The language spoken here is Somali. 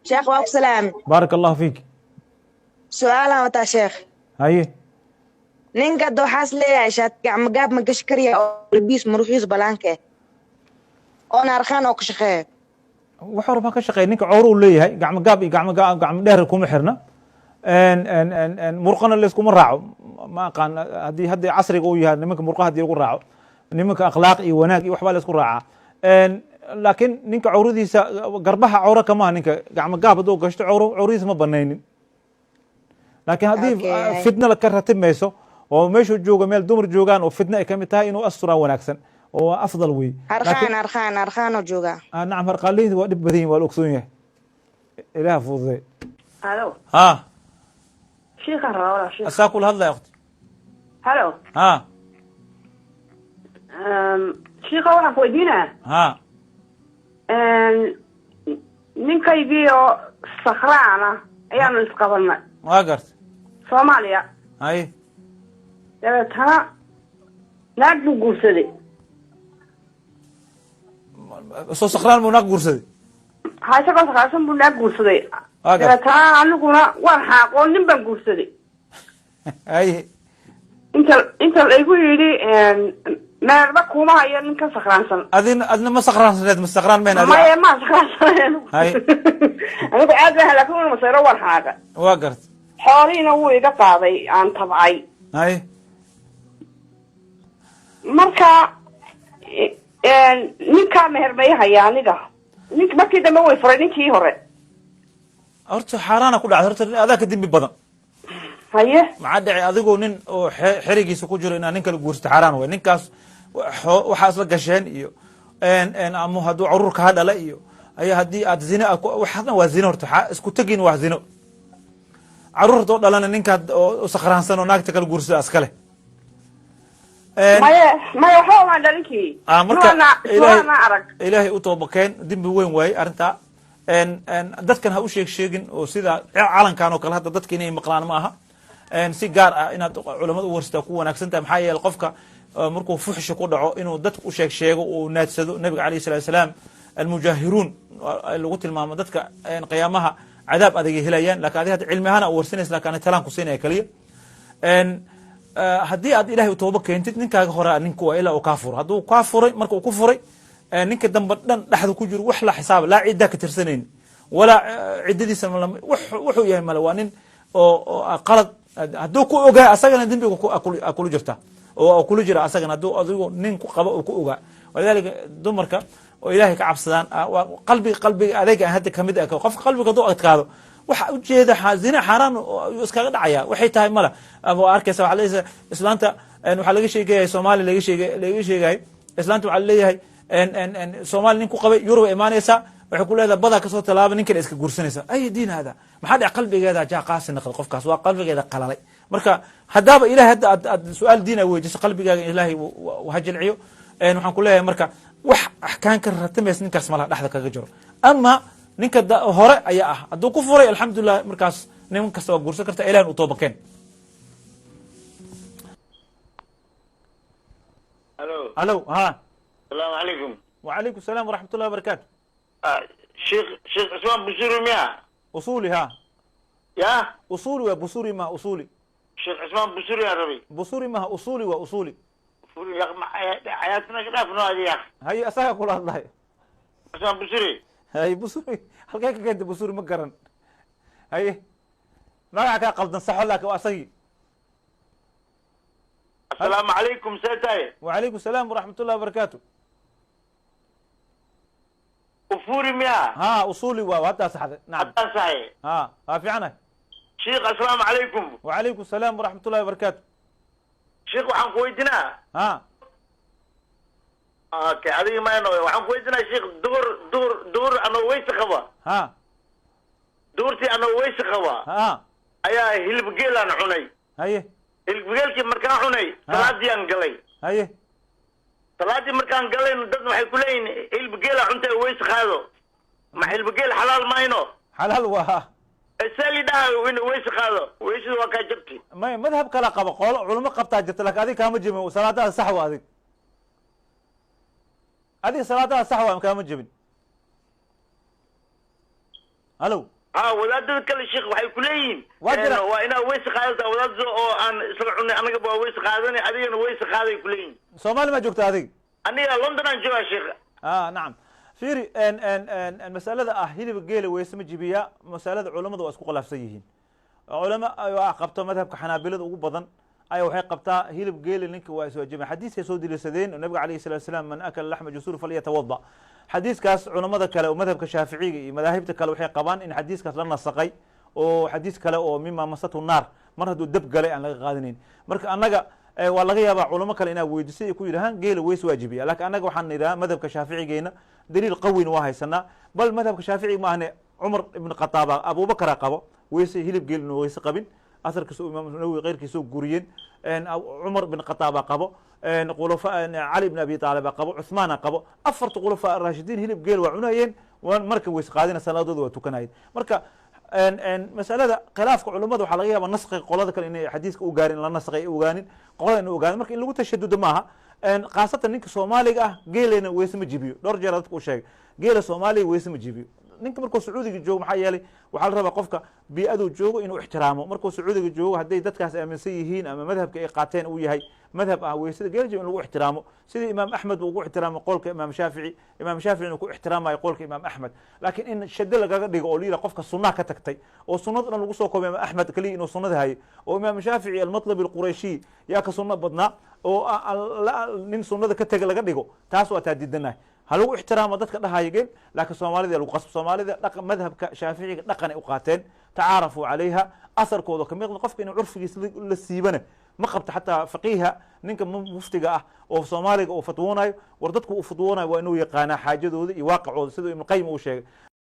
Sheekh, waa ku salaam. Baaraka Allahu fiik. Su-aalaan wataa, sheekh. Haye. Ninka dooxaas leeyahay shaati gacmo gaab ma gashi karaya oo labiis muruxiis balaanka eh oona arkaan oo ka shaqeeya? Wax horba ka shaqeeya. Ninka cowro uu leeyahay, gacmo gaab iyo gacmo gaab, gacmo dheer kuma xirna, murqana layskuma raaco. Ma aqaan haddii haddii casriga uu yahay nimanka murqaha haddii lagu raaco, nimanka akhlaaq iyo wanaag iyo waxbaa laysku raacaa. Laakiin ninka cawradiisa garbaha cawro kamaha. Ninka gacmo gaab hadduu gashto, cawro cawradiisa ma banaynin, laakiin haddii fitna ka ratib mayso oo meeshuu joogo meel dumar joogaan oo fitna ay kamid tahay, inuu asturaa wanaagsan oo waa afdal wey. Harqaan, harqaan, harqaanoo joogaa. Nacam, harqaanleyda waa dhib badan yihin, waa la ogsoon yahay. Ilaah fududay. Halo. Ha. Shiikaan rabaa, walaal, shiikh. Asaa kula hadlaya, ukhti. Halo. Ha. Shiika, waxaan ku weydiinaa ha. Ninkaygii oo sakhraana ayaanu isqabanay. Waa garta. Soomaaliya. Haye. Dabeetana naag buu guursaday. Soo sakraan buu naag guursaday? Ha, isagoo sakhraansan buu naag guursaday. Waa garta. Dabeetana aniguna waan xaaqoo nin baan guursaday. Haye. Inta laygu yidhi meerba kuma hayo ninkan sakhraansan. Adina adna ma sakraansaneed? Ma sakraan mayn adiga? Maya, ma sakhraansan. Haye. Anigu aad baan, laakiin una masayro, waan xaaqa. Waa garta. Xoolihiina wuu iga qaaday aan tabcay. Haye. Marka ninkaa meher may haya aniga? Nink markii dambe way furay ninkii hore. Horta xaaraana ku dhacday. Horta adaa ka dembi badan. Haye. Maxaa dhacay? Adigoo nin oo xerigiisa ku jiro inaad nin kala guursato xaaraan way. Ninkaas waxaa isla gasheen iyo ama hadduu caruur kaa dhala iyo ayaa haddii aad zina waxaasna waa zino. Horta isku tegin waa zino. Caruur haddoo dhalana, ninkaad oo sakhraansan oo naagta kala guursada iskale. Maya, maya, waxba umaan dhalinkii. Marka Ilaahay arag. Ilaahay u toobakeen, dembi weyn waaye arrintaa. Dadkan ha u sheeg sheegin oo sida calankan oo kale hadda dadka inay maqlaan ma aha. Si gaar ah inaad culamada u warsataa ku wanaagsan tahay. Maxaa yeele, qofka markuu fuxsha ku dhaco, inuu dadka u sheeg sheego uu naadsado, nabiga alayh salatu salaam almujaahiruun lagu tilmaamo, dadka qiyaamaha cadaab adagay helayaan. Lakin adi hadda cilmi ahaan a warsanaysa, lakin ani talaan ku siinaya kaliya. Haddii aad Ilahay tooba keentid, ninkaaga hore ninku waa ilaa uu kaa furo. Hadduu kaa furay, marka uu ku furay, ninka dambe dhan dhexda ku jiro, wax la xisaaba laa ciddaa ka tirsanayni walaa ciddadiisa wuxuu yahay male. Waa nin oo qalad hadduu ku ogaa, asagana dembiga kula jirta oo kula jira asagana, hadduu adigu nin ku qaba oo ku ogaa. Walidalika dumarka oo Ilahay ka cabsadaan, qalbiga adeyga aan hadda kamid ah, qofka qalbiga hadduu adkaado, waxa ujeeda zina xaaraan ayuu iskaga dhacaya. Waxay tahay male. Waa arkaysa, waxaa leeyahay islaanta, waxaa laga sheegaya Soomaaliya, laga sheegay islaanta, waxaa leeyahay Soomaaliya nin ku qabay, Yurub ay imaanaysaa, waxay ku leedahay badaa kasoo tallaaba, ninkan iska guursanaysa. Ay diin hada? Maxaa dhec? Qalbigeeda jaa qaasi naqday, qofkaas waa qalbigeeda qalalay. Marka haddaaba Ilahay hadda aad su-aal diin a weydiiso, qalbigaaga Ilaahay ha jilciyo. Waxaan ku leeyahay marka wax axkaan ka ratimaysa ninkaas malaha, dhexda kaga jiro. Ama ninka hore ayaa ah, hadduu ku furay, alxamdulilah, markaas nin kasta waa guursan karta. Ilahin u toobakeen. Alo. Alo, ha. Asalaamu calaykum. Wacalaykum salaam waraxmat ullahi wabarakaatu. Sheekh Cusmaan Busuri miya? Usuli, ha. Ya. Usuli waa, busuri maha, usuli. Sheekh Cusmaan Busuri aan rabay. Busuri maha, usuli waa usuli. Xayaatuna ka dhaafno adi ya. Haye, asaga kula hadlay. Cusmaan Busuri. Haye, busuri halkee ka keenta? Busuri ma garan. Haye, magaca kaa qaldan, saxo, laakin waa asagii. Asalaamu calaykum, see tahay? Wacalaykum salaam waraxmat ullahi wabarakaatu. Ufuri miya? Ha, usuli waa, haddaa saxday, nacam. Haddaan saxay. Ha, waa fiicanahay. Sheekh, asalaamu calaykum. Wacalaykum salaam waraxmat ullahi wabarakaatu. Sheekh, waxaan ku weydiinaa. Ha. Okay, adiga mayno, waxaan ku weydiinaa sheekh, duhur anoo weyse qaba. Ha. Duhurtii anoo weyse qaba ha ayaa hilib geelaan cunay. Haye. Hilib geelkii markaan cunay, salaadii aan galay. Haye. Salaadii markaan galayno, dad waxay ku leeyihin hilib geela cuntay, weyse qaado. Ma hilib geel xalaal mayno? Xalaal waa. Sali dhaha in weyse qaado, weysada waa kaa jabti. May, madhab kala qaba, qolo culimo qabtaa jirta, lakin adiga kaama jebin. Salaadaada sax waa. Adiga salaadaada sax waa, kaama jebin. Halo. Ha, wadaadada kale, sheekh, waxay ku leeyihiin Waa jira. Waa inaa weyse qaadataa. Wadaadada oo aan isla cunay annaga waa weyse qaadanay, adigana weyse qaaday ku leeyihiin. Soomaali ma joogta adig? Aniga London aan joogaa, sheekh. Ah, nacam. Fiiri, en en en en masalada ah hilibka geela weyse ma jibiya, masalada culamadu waa isku khilaafsan yihiin. Culamo waa qabto madhabka Xanaabilada ugu badan ayaa waxay qabtaa hilib geela ninka waa iswaajibay. Xadiiskay soo deliishadeen oo nabiga calayhi salatu wasalaam, "Man akala laxma jusuur falyatawada." Xadiiskaas culamada kale oo madhabka Shaaficiga iyo madaahibta kale waxay qabaan in xadiiskaas la nasaqay oo xadiis kale oo "mima masatu naar", mar hadduu dab galay aan laga qaadanayn. Marka annaga waa laga yaabaa culamo kale inaa weydiisay ay ku yidhahaan geela weys waajibiya, laakiin annaga waxaan nidhaha madhabka Shaaficigeena daliil qawina waa haysanaa. Bal madhabka Shaaficiga ma ahne, Cumar ibn Khataaba, Abubakara qabo weyse hilib geel inuu weyse qabin, asarkiisa Imaam Nawowi keyrkiisa soo guriyeen. Cumar ibn Khataaba qabo, khulafa Cali ibn Abi Taaliba qabo, Cuthmaana qabo, afarta khulafa raashidiin hilib geel waa cunayeen, waan marka weyse qaadina, salaadooda waa tukanayeen. Marka masalada khilaafka culamada waxaa laga yaaba naskiga qolada kale inay xadiiska u gaarin, la nasqay ay ogaanin, qolada inay ogaanin. Marka in lagu tashadudo maaha, khaasatan ninka Soomaaliga ah geelena weyse ma jibiyo. Dhowr jeer dadka u sheegay, geela Soomaaliga weyse ma jibiyo ninka markuu Sacuudiga joogo. Maxaa yeelay, waxaa la rabaa qofka bii'aduu joogo inuu ixtiraamo. Markuu Sacuudiga joogo, hadday dadkaas aaminsan yihiin ama madhabka ay qaateen uu yahay madhab ah weysada geela jibi, in lagu ixtiraamo sidii Imaam Axmed uu ugu ixtiraamo qolka Imaam Shaafici, Imaam Shaafici inuu ku ixtiraamayo qolka Imaam Axmed. Laakiin in shado lagaga dhigo oo la yidhaha qofka sunnaha ka tagtay oo sunnada dhan lagu soo koobay Imaam Axmed keliya inuu sunnada hayay, oo Imaam Shaafici Almatlabi Alqurayshiy yaa ka sunno badnaa, oo nin sunnada ka tega laga dhigo, taas waa taa diidanahay. Ha lagu ixtiraamo dadka dhahaya geel, laakiin Soomaalida lagu qasbo. Soomaalida dhaqa madhabka Shaaficiga dhaqanay u qaateen, tacaarafuu calayha, asarkooda kamid. Qofka inuu curfigiisa la siibana ma qabto. Xataa faqiiha, ninka muftiga ah oo Soomaaliga uu fatwoonayo, war dadku uu fatwoonayo waa inuu yaqaanaa xaajadooda iyo waaqicooda, siduu Ibn Qayim uu sheegay.